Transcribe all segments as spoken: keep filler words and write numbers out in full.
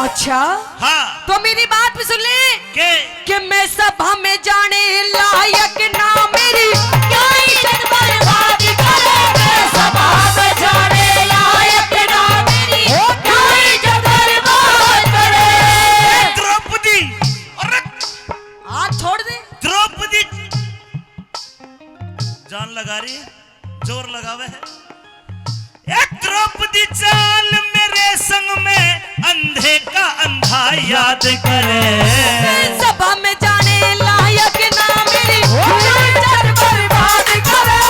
अच्छा, हाँ। तो मेरी बात भी सुन ले। के? कि मैं सभा में जाने लायक ना मेरी, क्यों इज्जत बर्बाद करे? मैं सभा में जाने लायक ना मेरी, क्यों इज्जत बर्बाद करे? द्रौपदी, अरे हाथ छोड़ दे। द्रौपदी जान लगा रही, जोर लगावे है। ए द्रौपदी चाल मेरे संग में, अंधे का अंधा याद करे। सभा में जाने लायक ना मेरी, इज्जत बर्बाद करे।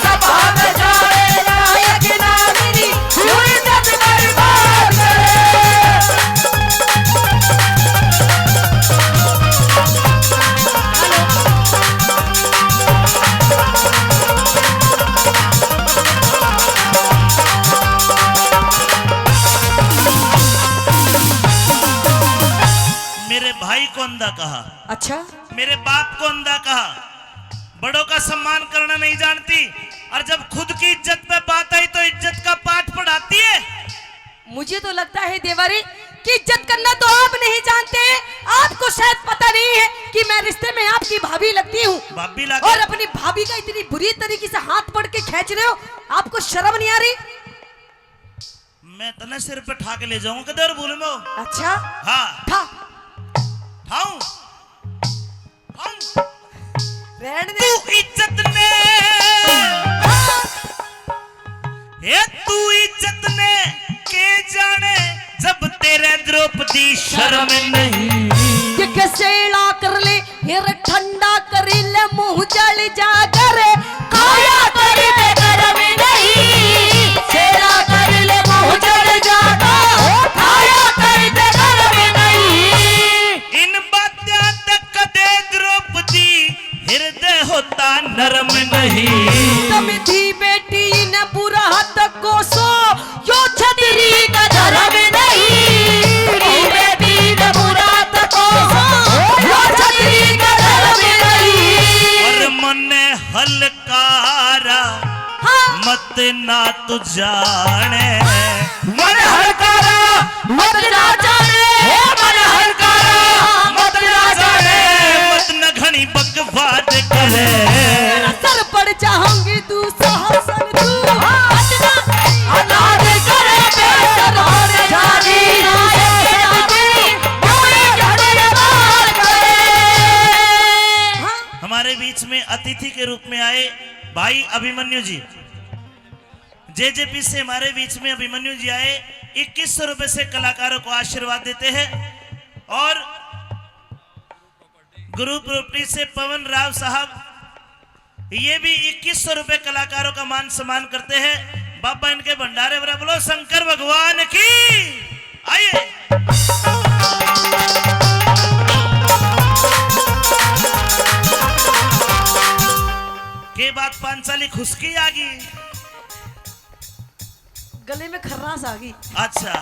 सभा में जाने लायक ना मेरी, इज्जत बर्बाद करे। मेरे भाई को अंधा कहा। अच्छा। मेरे बाप को अंधा कहा। बड़ों का सम्मान करना नहीं जानती, और जब खुद की इज्जत पे बात आई तो इज्जत का पाठ पढ़ाती है। मुझे तो लगता है देवरी कि इज्जत करना तो आप नहीं जानते, आपको शायद पता नहीं है कि मैं रिश्ते में आपकी भाभी लगती हूँ। भाभी लगे। और अपनी भाभी का इतनी बुरी तरीके से हाथ पकड़ के खींच रहे हो, आपको शर्म नहीं आ रही? मैं तने सिर पे ठा के ले जाऊंगा, किधर बोल में? अच्छा। हाँ। ठा। ठाऊं। ठाऊं। रहन दे। तू इज्जत ने, ए तू इज्जत ने के जाने, जब तेरे द्रौपदी शर्म नहीं। ये कैसे ला कर ले, ये रे ठंडा करी ले, मुंह जल जा करे, खाया करी दे गरम नहीं। सेला करी ले, मुंह जल जाता, खाया करी दे गरम नहीं। इन बात्या तक कदे द्रौपदी हृदय होता नरम नहीं। तम थी बेटी न बुरा तक कोसो, यो छतरी का धर्म नहीं। री बेटी न बुरा तक कोसो, यो छतरी का धर्म नहीं। और मने हलकारा हाँ। मत ना तू जाने। मन हलकारा मत ना जाने, हे मन हलकारा मत ना जाने। मत न घणी बकवाद करे। सर पड़ जाऊंगी तू सहसन तू। मत ना अनाज करे बेसर होने जानी। हमारे बीच में अतिथि के रूप में आए भाई अभिमन्यु जी। जेजेपी से हमारे बीच में अभिमन्यु जी आए, इक्कीस सौ रुपए से कलाकारों को आशीर्वाद देते हैं। और गुरु प्रॉपर्टी से पवन राव साहब, ये भी इक्कीस सौ रुपए कलाकारों का मान सम्मान करते हैं। बाबा इनके भंडारे भरा, बोलो शंकर भगवान की। आइए। के बात पांचाली खुशकी आ गई। गले में खर्रास आ गई। अच्छा,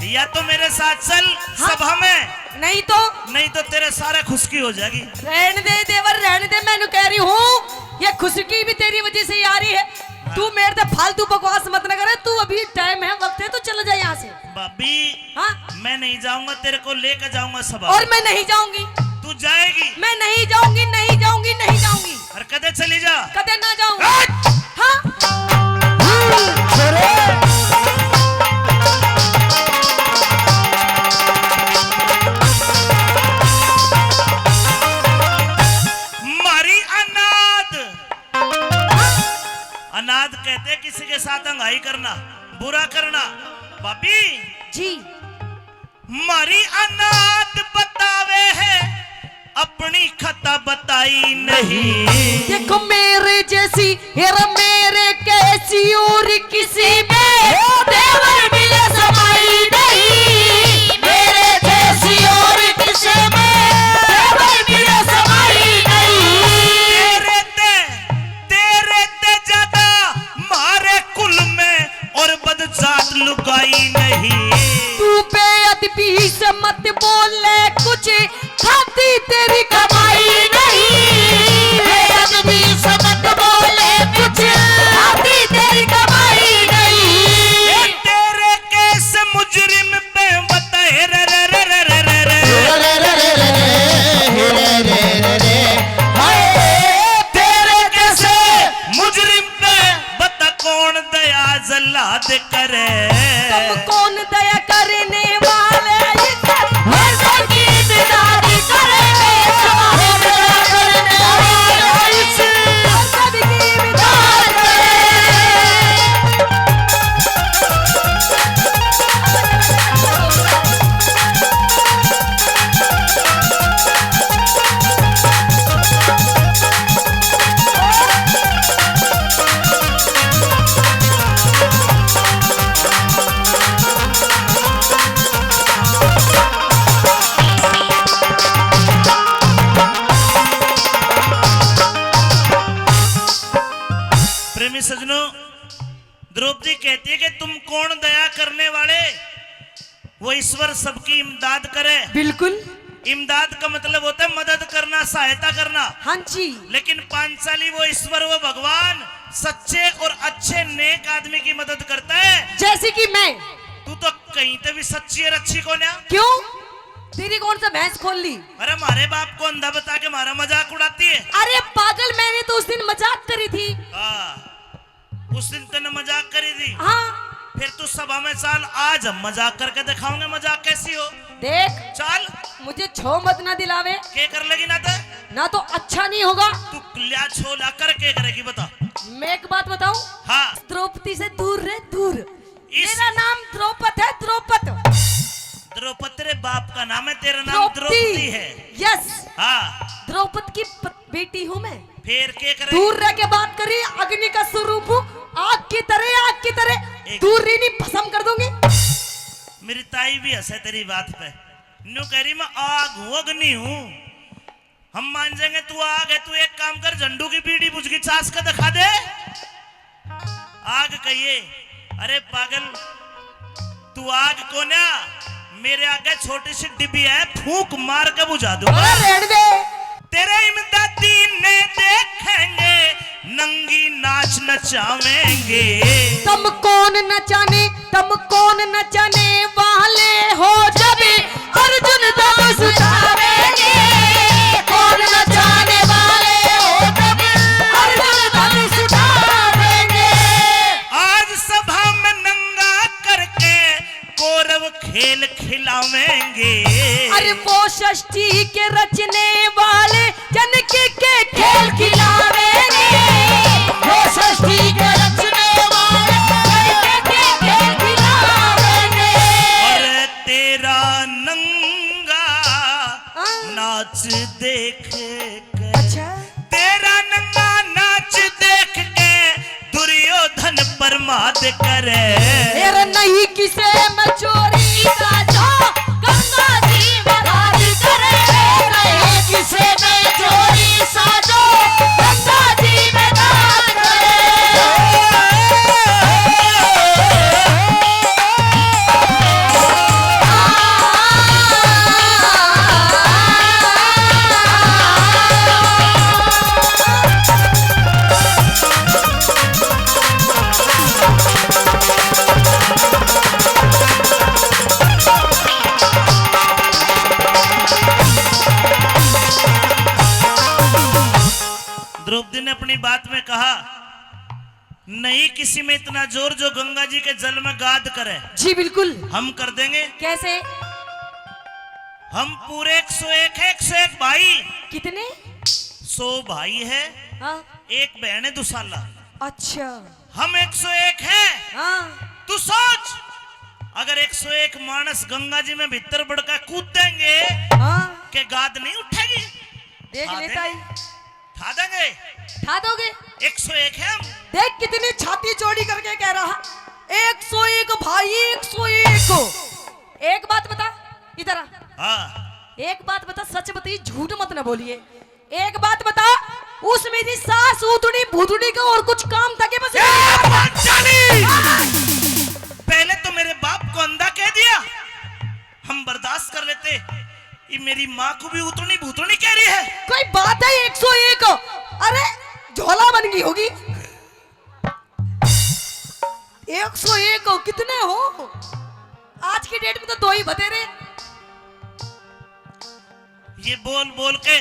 या तो मेरे साथ चल हाँ। सभा में। नहीं तो? नहीं तो तेरे सारे खुशकी हो जाएगी। रहने दे देवर, रहने दे, मैं कह रही हूँ, ये खुशकी भी तेरी वजह से ही आ रही है। हाँ। तू मेरे से फालतू बकवास मत ना करे, तू अभी टाइम है, वक्त है, तू चला जा यहाँ से। भाभी, हाँ? मैं नहीं जाऊंगा, तेरे को लेकर जाऊंगा सभा। और मैं नहीं जाऊंगी। तू जाएगी। मैं नहीं जाऊंगी, नहीं जाऊंगी, नहीं जाऊंगी। और कदे चली जा। कदे ना जाऊं। हट! हाँ? मारी अनाद। अनाद कहते किसी के साथ अंगाई करना, बुरा करना। भाभी। जी। मारी अनाद बतावे है, अपनी खता बताई नहीं। देखो मेरे जैसी, हेरा मेरे कैसी और किसी में देवर मिले समाई नहीं। मेरे जैसी और किसी में देवर मिले समाई नहीं। तेरे ते, तेरे ते ज्यादा मारे कुल में और बदजात लुगाई नहीं। तू बेअदबी से मत बोले कुछ, खाती तेरी कमाई नहीं। बेअदबी से मत बोले कुछ, खाती तेरी कमाई नहीं। करे। तुम कौन दया करने वाले इस मर्द की इमदाद करे? दया करने वाले इस मर्द की इमदाद करे। प्रेमी सजनों, द्रौपदी कहती है कि तुम कौन दया करने वाले, वो ईश्वर सबकी इमदाद करे। बिल्कुल। इमदाद का मतलब होता है मदद करना, सहायता करना। हाँ जी। लेकिन पांचाली वो ईश्वर, वो भगवान सच्चे और अच्छे नेक आदमी की मदद करता है। जैसे कि मैं। तू तो कहीं ते भी सच्ची और अच्छी कोन्या। क्यों? तेरी कौन सा भैंस खोल ली? अरे, हमारे बाप को अंधा बता के हमारा मजाक उड़ाती है। अरे पागल, मैंने तो उस दिन मजाक करी थी। हाँ, उस दिन तूने मजाक करी थी। हाँ। फिर तू सभा में चाल, आज हम मजाक करके दिखाओगे मजाक कैसी हो। देख, चाल। मुझे छो मत ना दिलावे। के कर लेगी ना तो? ना तो अच्छा नहीं होगा। तू लिया छो ला कर के करेगी, बता। मैं एक बात बताऊं? हाँ। द्रौपदी से दूर रहे, दूर। इस मेरा नाम द्रौपद है, द्रौपद। द्रौपद तेरे बाप का नाम है, तेरा नाम द्रौपदी। द्रौपदी है। यस। हाँ। द्रौपद की प-, बेटी हूँ मैं। फिर के करे? दूर रह के बात करी, अग्नि का स्वरूप हूँ, आग की तरह, आग की तरह। एक दूर रही नहीं, भस्म कर दूंगी। मेरी ताई भी हंसे तेरी बात पे, न्यू कह रही, मैं आग हूँ, अग्नि हूँ। हम मान जाएंगे तू आग है। तू एक काम कर, झंडू की बीड़ी बुझ की चास का दिखा दे। आग कहिए, अरे पागल, तू आग कोन्या, मेरे आगे छोटी सी डिब्बी है, फूंक मार के बुझा दूंगा। अरे रहने दे। तेरे इमदादी ने देखेंगे, नंगी नाच नचावेंगे। तुम कौन नचाने, तुम कौन नचाने वाले हो जब अर्जुन धनुष उठावेंगे? कौन नचाने वाले हो जब अर्जुन धनुष उठावेंगे? आज सभा में नंगा करके कौरव खेल खिलावेंगे। अरे वो षष्ठी के रचने वाले जनक के खेल खिलावेंगे। वो षष्ठी के रचने वाले जनक के खेल खिलावेंगे। अरे तेरा नंगा हाँ। नाच देख के, अच्छा। तेरा नंगा नाच देख के दुर्योधन प्रमाद करे। मेरे नहीं किसे में चोरी साजो, गंगा जी में राज करे। नहीं किसे में चोरी साजो, गंगा जी में राज करे। द्रौपदी ने अपनी बात में कहा, नहीं किसी में इतना जोर जो गंगा जी के जल में गाद करे। जी बिल्कुल। हम कर देंगे। कैसे? हम पूरे एक सौ एक है, एक सौ एक भाई। कितने? सौ भाई है, हाँ। एक बहन है दुसाला। अच्छा। हम एक सौ एक हैं। हाँ। तू सोच, अगर एक सौ एक मानस गंगा जी में भीतर बड़का कूद देंगे, हाँ। के गाद नहीं उठेगी? देख ले ताई। ठा देंगे। ठा दोगे? एक सौ एक है हम। देख कितनी छाती चौड़ी करके कह रहा, एक सौ एक भाई, एक सौ एक। एक बात बता, इधर आ। हाँ। एक बात बता, सच बताइए, झूठ मत ना बोलिए। एक बात बता, उस मेरी सास उतनी भूतनी का और कुछ काम था कि बस ए, पांचाली! पहले तो मेरे बाप को अंधा कह दिया, हम बर्दाश्त कर लेते। ये मेरी माँ को भी उतनी भूतनी कह रही है। कोई बात है, एक सौ एक। अरे, झोला बन गई होगी। एक सौ एक हो, कितने हो? आज की डेट में तो दो ही बतेरे। ये बोल बोल के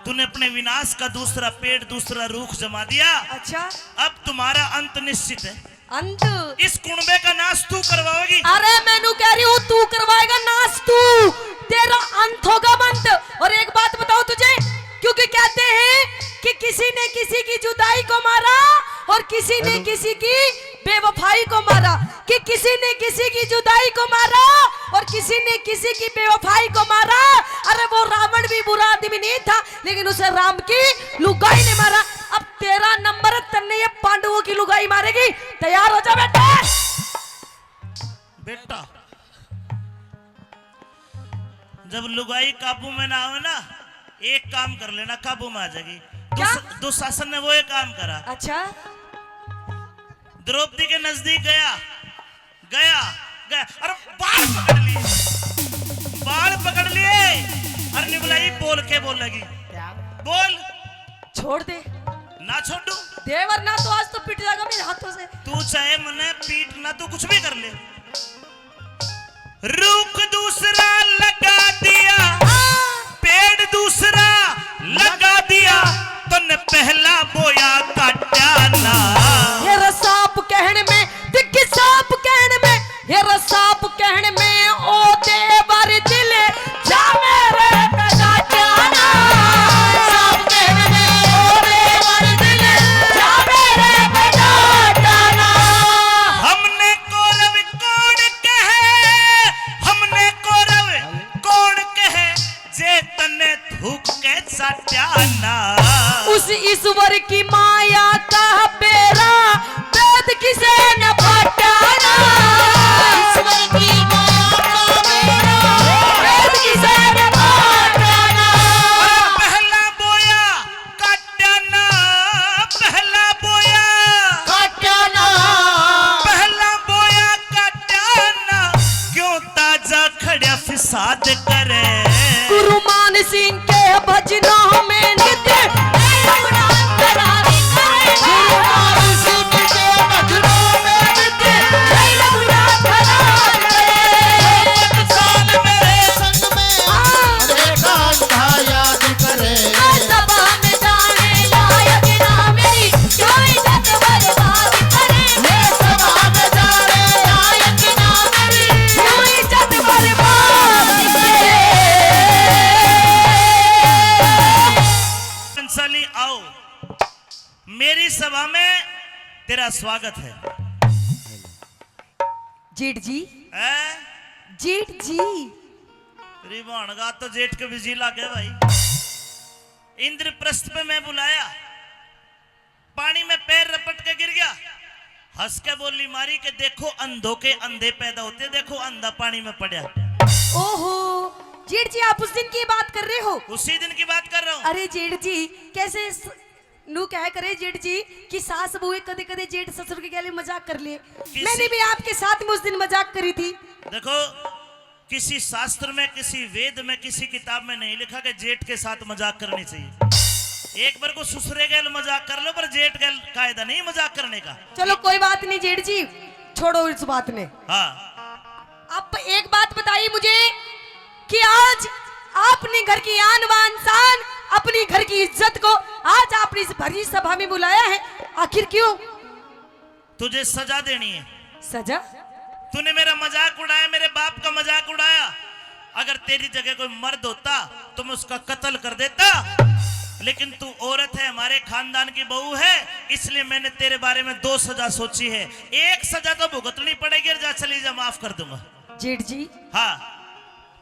तूने अपने विनाश का दूसरा पेड़, दूसरा रूख जमा दिया। अच्छा। अब तुम्हारा अंत निश्चित है। अंत। इस कुणबे का नाश तू करवाओगी। अरे, मैनू कह रही हूँ, तू करवाएगा नाश तू। तेरा अंत होगा अंत। और एक बात बताऊं तुझे, क्योंकि कहते हैं कि किसी ने किसी की जुदाई को मारा और किसी ने किसी की बेवफाई को मारा, कि किसी ने किसी की जुदाई को मारा और किसी ने किसी की बेवफाई को मारा। अरे, वो रावण भी बुरा आदमी नहीं था, लेकिन उसे राम की लुगाई ने मारा। अब तेरा नंबर है, तन्ने ये पांडवों की लुगाई मारेगी। तैयार हो जा बेटा। बेटा, जब लुगाई काबू में ना आवे ना, एक काम कर लेना, काबू में आ जाएगी। क्या? दुस-, दुशासन ने वो एक काम करा। अच्छा। द्रौपदी के नजदीक गया, गया, गया, अरे बाल पकड़ लिए, बाल पकड़ लिए। अरे निबलाई बोल के बोलेगी। क्या? बोल। छोड़ दे। ना छोड़ू। देवर ना तो आज तो पिट जाएगा मेरे हाथों से। तू चाहे मने पीट ना, तू कुछ भी कर ले। रुख दूसरा लगा दिया, पेड़ दूसरा लगा दिया, तन्ने पहला बोया काटा ना। ये रसाप कहने में, दिख साप कहने में, ये रसाप कहने में, ओ देवर दिल जावे रे बजाटाना। रसाप कहने में, ओ देवर दिल जावे रे बजाटाना। हमने कौरव कौन कहे, हमने कौरव कौन कहे, जे तन्ने थूक के चाट्या ना। उस ईश्वर की माया का बेरा वेद किसे न पाटा ना। ईश्वर की माया का बेरा वेद किसे न पाटा ना। अरे पहला बोया काट्या ना, पहला बोया काट्या ना। पहला बोया काट्या ना, क्यों ताजा खड़ा फिसाद करे। गुरु मान सिंह के भजनों में नित्य गुरु मान सिंह के भजनों में नित्य साल मेरे संग में अनेकांता याद करे। सभा में जाने लायक ना मेरी, क्यों इज्जत बर्बाद करे। ये सभा में जाने लायक ना मेरी, क्यों इज्जत बर्बाद करे। पंचाली आओ, मेरी सभा में तेरा स्वागत है। जेठ जी। हैं? जेठ जी। तेरी भाणगा तो जेठ के बिजी लागे भाई। इंद्रप्रस्थ पे मैं बुलाया, पानी में पैर रपट के गिर गया, हंस के बोली मारी कि देखो अंधों के अंधे पैदा होते, देखो अंधा पानी में पड़ा। ओहो, जेठ जी आप उस दिन की बात कर रहे हो? उसी दिन की बात कर रहा हूँ। अरे जेठ जी, कैसे स-, नू कह करे जेठ जी कि सास बहू कदे कदे जेठ ससुर के गले मजाक कर लिए। किसी मैंने भी आपके साथ में उस दिन मजाक करी थी। देखो, किसी शास्त्र में, किसी वेद में, किसी किताब में नहीं लिखा कि जेठ के साथ मजाक करनी चाहिए। एक बार को ससुरे गैल मजाक कर लो, पर जेठ गैल कायदा नहीं मजाक करने का। चलो कोई बात नहीं जेठ जी, छोड़ो इस बात ने। हाँ। आप एक बात बताइए मुझे कि आज आपने घर की आन बान शान, अपनी घर की इज्जत को आज आपने इस भरी सभा में बुलाया है, आखिर क्यों? तुझे सजा देनी है। सजा? तूने मेरा मजाक उड़ाया, मेरे बाप का मजाक उड़ाया। अगर तेरी जगह कोई मर्द होता तो मैं उसका कत्ल कर देता, लेकिन तू औरत है, हमारे खानदान की बहू है, इसलिए मैंने तेरे बारे में दो सजा सोची है। एक सजा तो भुगतनी पड़ेगी और जा चली जा, माफ कर दूंगा। जेठ जी। हाँ।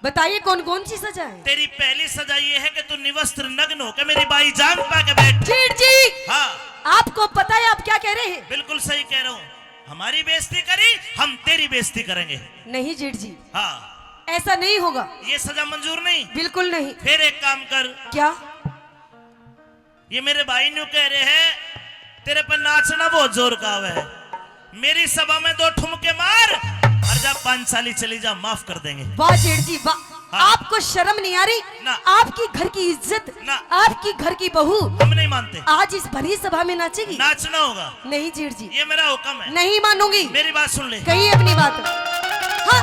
बताइए कौन कौन सी सजा है? तेरी पहली सजा ये है कि तू निवस्त्र नग्न होकर मेरी बाई जांग पा के बैठ। जेठ जी। हाँ। आपको पता है आप क्या कह रहे हैं? बिल्कुल सही कह रहा हूँ, हमारी बेइज्जती करी, हम तेरी बेइज्जती करेंगे। नहीं जेठ जी। हाँ। ऐसा नहीं होगा। ये सजा मंजूर नहीं? बिल्कुल नहीं। फिर एक काम कर। क्या? ये मेरे भाई न्यू कह रहे हैं, तेरे पे नाचना बहुत जोर का आवे है। मेरी सभा में दो ठुमके मार और जा पांचाली चली जा, माफ कर देंगे। वाह जेठ जी वाह। हाँ। आपको शर्म नहीं आ रही? ना। आपकी घर की इज्जत, ना। आपकी घर की बहू हम नहीं मानते। आज इस भरी सभा में नाचेगी? नाचना होगा। नहीं जेठ जी। ये मेरा हुक्म है। नहीं मानूंगी। मेरी बात सुन ले। कही अपनी बात। हाँ।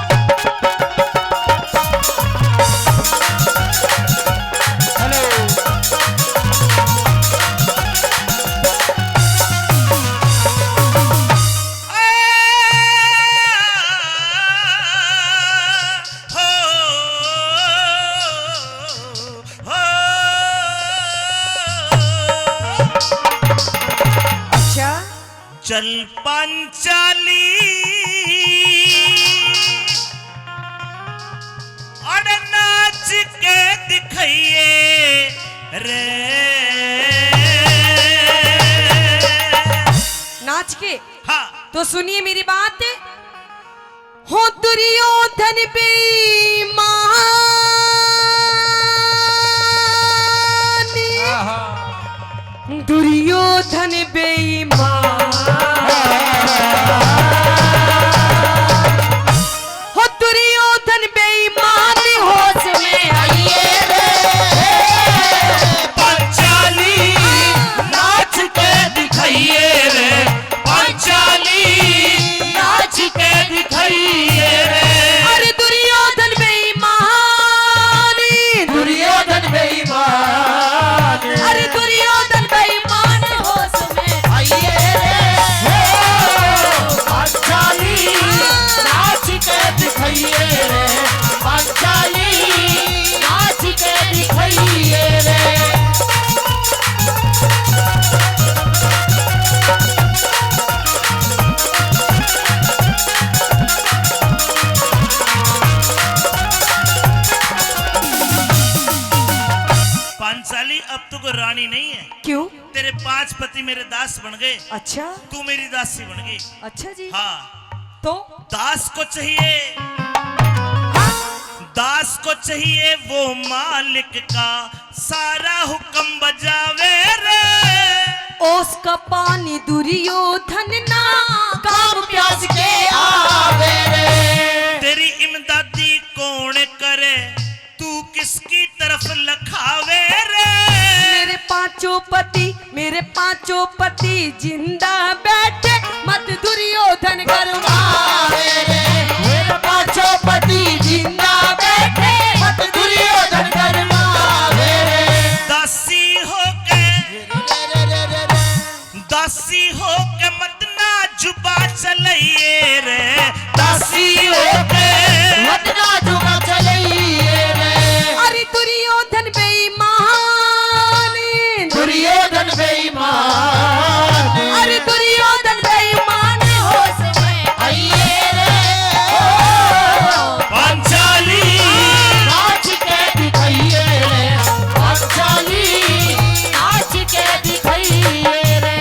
हेलो। अच्छा। चल पांचाली, अड़ नाच के दिखाइए रे। नाच के? हाँ। तो सुनिए मेरी बात। हो दुर्योधन बेईमान, आहा। दुर्योधन बेईमान, हो दुर्योधन बेईमान, होश में आइए रे। पंचाली नाच के दिखाइए रे, पंचाली नाच के दिखाइए रे। अरे दुर्योधन बेईमान, दुर्योधन बेईमान, अरे दुर्योधन बेईमान, होश में आइए रे। हो, पंचाली नाच के दिखाइए रे, पंचाली नाच के दिखाइए रे। पांचाली, अब तू कोई रानी नहीं है। क्यों? तेरे पांच पति मेरे दास बन गए। अच्छा। तू मेरी दासी बन गई। अच्छा जी। हाँ। तो? दास को चाहिए, हाँ। दास को चाहिए वो मालिक का सारा हुक्म बजावे रे। उसका पानी दुर्योधन ना काम प्यास के आवे रे। तेरी इमदादी कौन करे, तू किसकी तरफ लखावे रे? मेरे पांचों पति, मेरे पांचों पति जिंदा बैठे, मत दुर्योधन गरमावे रे। मेरे पांचों पति जिंदा बैठे, मत दुर्योधन गरमावे रे। दासी होके, दासी होके मत ना जुबा चलाइए रे, दासी होके मत ना जुबा चलाइए रे। अरे दुर्योधन बेईमान, दुर्योधन बेईमान, अरे दुर्योधन बेईमान, होश में आइए रे। ओ पांचाली नाच के दिखाइए रे, पांचाली नाच के दिखाइए रे।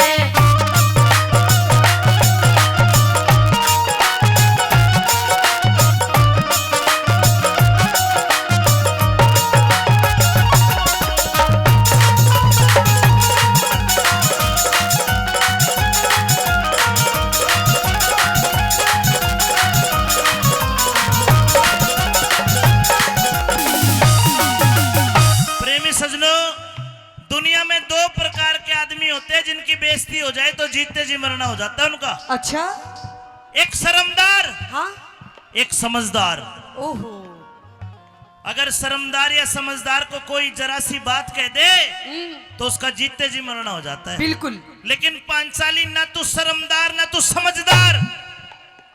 प्रेमी सजनों, दुनिया में दो प्रकार के आदमी होते हैं जिनकी बेइज्जती हो जाए तो जीते जी मरना हो जाता है उनका। अच्छा। एक शर्मदार, हाँ। एक समझदार। ओहो। अगर शर्मदार या समझदार को कोई जरा सी बात कह दे, हम्म। तो उसका जीते जी मरना हो जाता है। बिल्कुल। लेकिन पांचाली, ना तू शर्मदार, ना तू समझदार,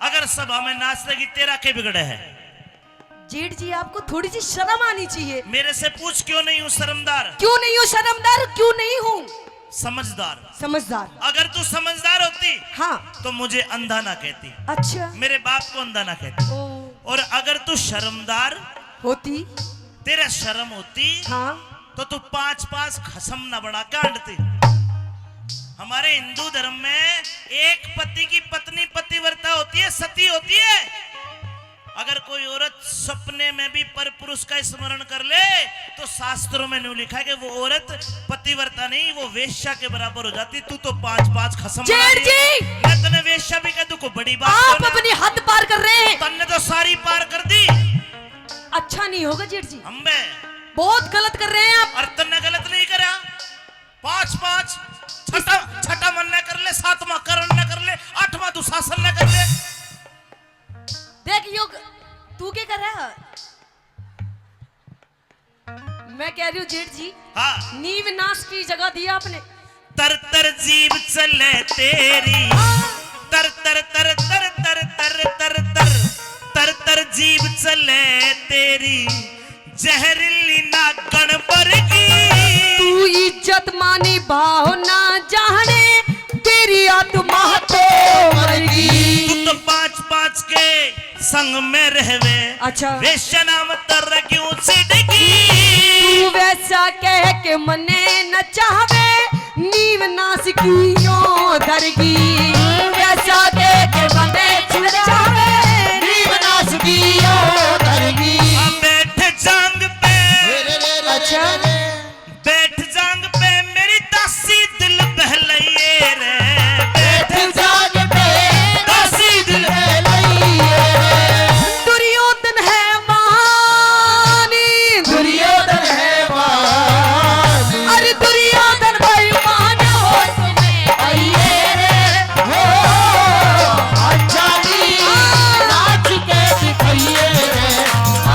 अगर सभा में नाच लेगी, तेरा के बिगड़े है? जेठ जी, आपको थोड़ी सी शर्म आनी चाहिए। मेरे से पूछ, क्यों नहीं हूँ शर्मदार? क्यों नहीं हूँ शर्मदार? क्यों नहीं हूँ समझदार? समझदार। अगर तू समझदार होती, हाँ। तो मुझे अंधा ना कहती। अच्छा। मेरे बाप को अंधा ना कहती। ओ। और अगर तू शर्मदार होती, तेरा शर्म होती, हाँ। तो तू पांच पांच खसम ना बना के हांडती। हमारे हिंदू धर्म में एक पति की पत्नी पतिव्रता होती है, सती होती है। अगर कोई औरत सपने में भी पर पुरुष का स्मरण कर ले, तो शास्त्रों में न्यू लिखा है कि वो औरत पतिव्रता नहीं, वो वेश्या के बराबर हो जाती। तू तो पांच पांच खसम बना जेठ दी। जी! मैं तने वेश्या भी कह दूं, कोई बड़ी बात आप तो ना। अपनी हद पार कर रहे हैं। तन्ने तो सारी पार कर दी। अच्छा नहीं होगा जेठ जी। अम्बे। बहुत गलत कर रहे हैं आप। और तन्ने गलत नहीं करा। पांच पांच, छठा, छठा मन न कर ले, सातवां करण न कर ले, आठवां दुशासन न कर ले। देख यो, तू के कर रहा है? मैं कह रही हूँ जेठ जी, हाँ। नीव नाश की जगह दी आपने। तर तर जीभ चले तेरी, तर तर तर तर तर तर तर तर, तर तर जीभ चले तेरी, जहरीली नागण बरगी। तू इज्जत मानी भाव ना जाने, तेरी आत्मा तो मरगी। तू तो पाँच पाँच के संग में रहवे। अच्छा। वेश्या नाम तर क्यों सिड़गी? तू वैसा कह के मने न चाहवे, नीव नाश की यो धरगी। वैसा कह के मने न चाहवे, नीव नाश की यो धरगी। अब बैठ जांग पे। अच्छा। बैठ जांग पे मेरी दासी दिल बहलाइए रे। बैठ जांग पे दासी दिल बहलाइए रे। दुर्योधन है मानी। दुर्योधन है मानी। अरे दुर्योधन भाई मान हो तुम्हें आइए रे। हो, अच्छा जी, नाच के दिखाइए रे।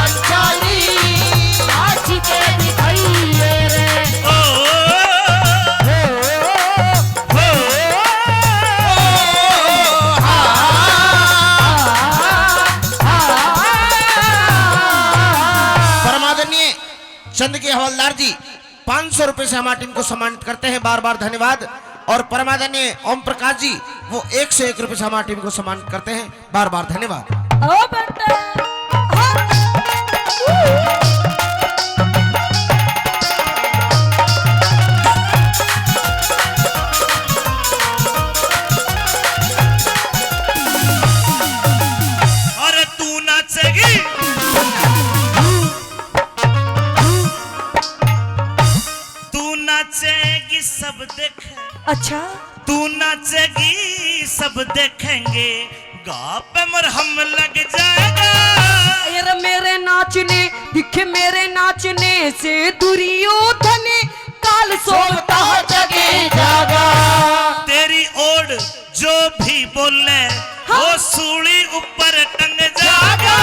अच्छा जी, नाच के दिखाइए रे। ओ, ओ, ओ, ओ, ओ, हाँ, हाँ, हाँ। परमादरणीय चंद के हवलदार जी पाँच सौ रुपए से हमारी टीम को सम्मानित करते हैं, बार बार धन्यवाद। और परमादरणीय ओम प्रकाश जी, वो एक सौ एक रुपए से हमारी टीम को सम्मानित करते हैं, बार बार धन्यवाद। ओ बंदे, हाँ। अरे तू नाचेगी, तू नाचेगी सब देख। अच्छा। तू नाचेगी सब देखेंगे, घाव पे मरहम लग जाएगा। यार मेरे नाचने, दिखे मेरे नाचने से दुर्योधन काल सोता जगे जागा। तेरी ओर जो भी बोले, हाँ। वो सूली ऊपर टंग जागा।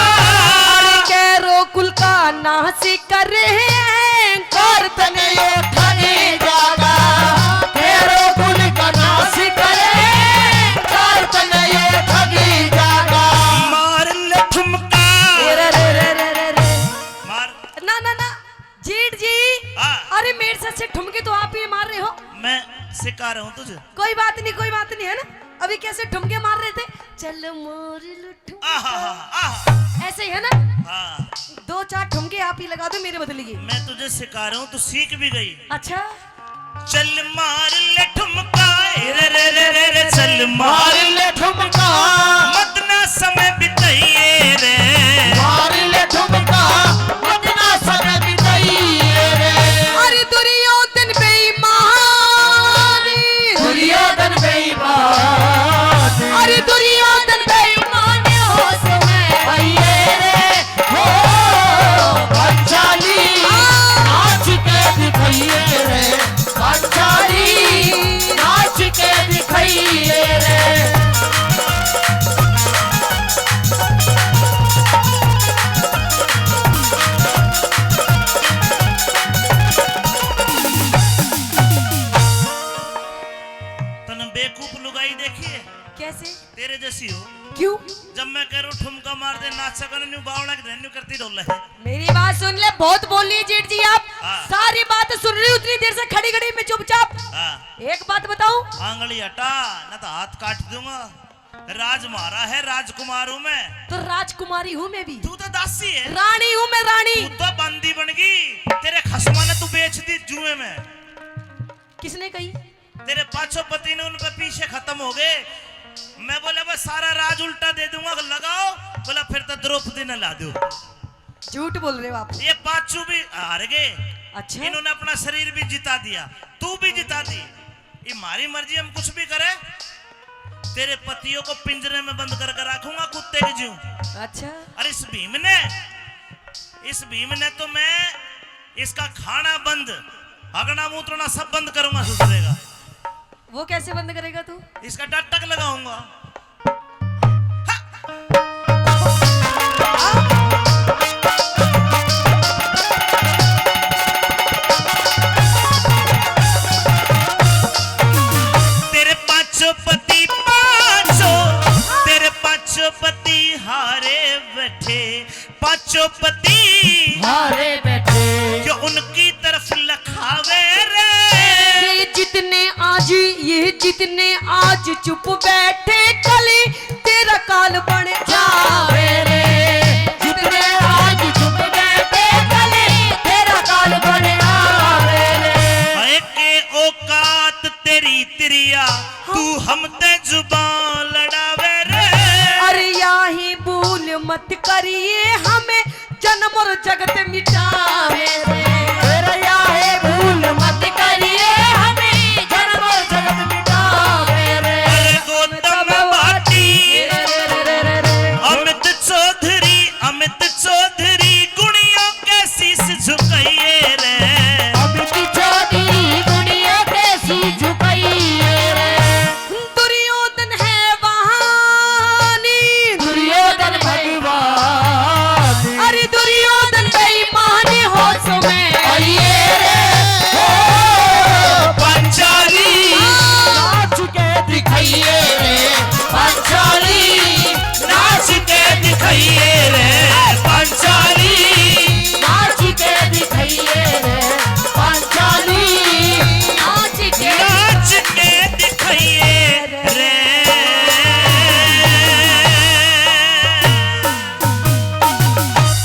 अरे कैरो कुल का नाश करे, कार तने यो ठगे जागा। कैरो कुल का नाश करे, कार तने यो ठगे जागा। मार ले ठुमका। रे, रे, रे, रे, रे, रे। मार। ना, ना, ना। जीठ जी, हाँ। अरे मेरे से अच्छे ठुमके तो आप ही मार रहे हो। मैं सिखा रहा हूँ तुझे। कोई बात नहीं, कोई बात नहीं, है ना? अभी कैसे ठुमके मार रहे थे, चल मार लो ठुमका। आहा, आहा। ऐसे ही है ना? हाँ। दो चार ठुमके आप ही लगा दो मेरे बदले। मैं तुझे सिखा रहा हूँ, तू सीख भी गई। अच्छा। चल मार ले ठुमका, रे रे रे रे रे, चल मार ले ठुमका। मत ना समय बिताइए रे। मार ले ठुमका, मत ना समय बिताइए रे। अरे दुर्योधन बेईमान। दुर्योधन बेईमान। अरे दुर्योधन बेईमान, होश में आइए रे। हो, पंचाली, नाच के दिखाइए रे। पंचाली, नाच के दिखाइए रे। तने बेवकूफ लुगाई देखी है? कैसे? तेरे जैसी हो। क्यों? जब मैं कह रहा हूँ ठुमका मार दे, नाचा कर, न्यू बावड़ा की तरह न्यू करती डोले है। मेरी बात सुन ले, बहुत बोल लिए जेठ जी आप। हाँ। सारी बात सुन रही, उतनी देर से खड़ी खड़ी मैं चुपचाप। हाँ। एक बात बताऊं? आंगली हटा, ना तो हाथ काट दूंगा। राज म्हारा है, राजकुमार हूँ मैं। तो राजकुमारी हूँ मैं भी। तू तो दासी है। रानी हूँ मैं, रानी। तू तो बंदी बन गई, तेरे खसमा ने तू बेच दी जुए में। किसने कही? तेरे पाछो पति ने उन पे पीछे खत्म हो गए। मैं बोला, "बस सारा राज उल्टा दे दूंगा, लगाओ।" बोला, "फिर तो द्रौपदी ने ला दो।" झूठ बोल रहे हो आप। ये पाछू भी हार गए। अच्छा। इन्होंने अपना शरीर भी जिता दिया, तू भी जिता दी। ये हमारी मर्जी, हम कुछ भी करें। तेरे पतियों को पिंजरे में बंद करके रखूंगा, कुत्ते की जूं। अच्छा। और इस भीम ने, इस भीम ने तो मैं इसका खाना बंद, हगना मूत्रना सब बंद करूंगा, सुधरेगा। वो कैसे बंद करेगा तू? इसका डटक लगाऊंगा। तेरे पांचों पति, पांचों, तेरे पांचों पति हारे बैठे, पांचों पति हारे बैठे। जो उनकी तरफ लखावे रे। जितने आज चुप बैठे कल तेरा काल बन जावे रे। जितने आज चुप बैठे कल तेरा काल बन जावे रे। है के औकात तेरी तिरिया, तू हम ते जुबान लड़ावे रे। अरे याही भूल मत करिए, हमें जन्म और जगत मिटावे रे।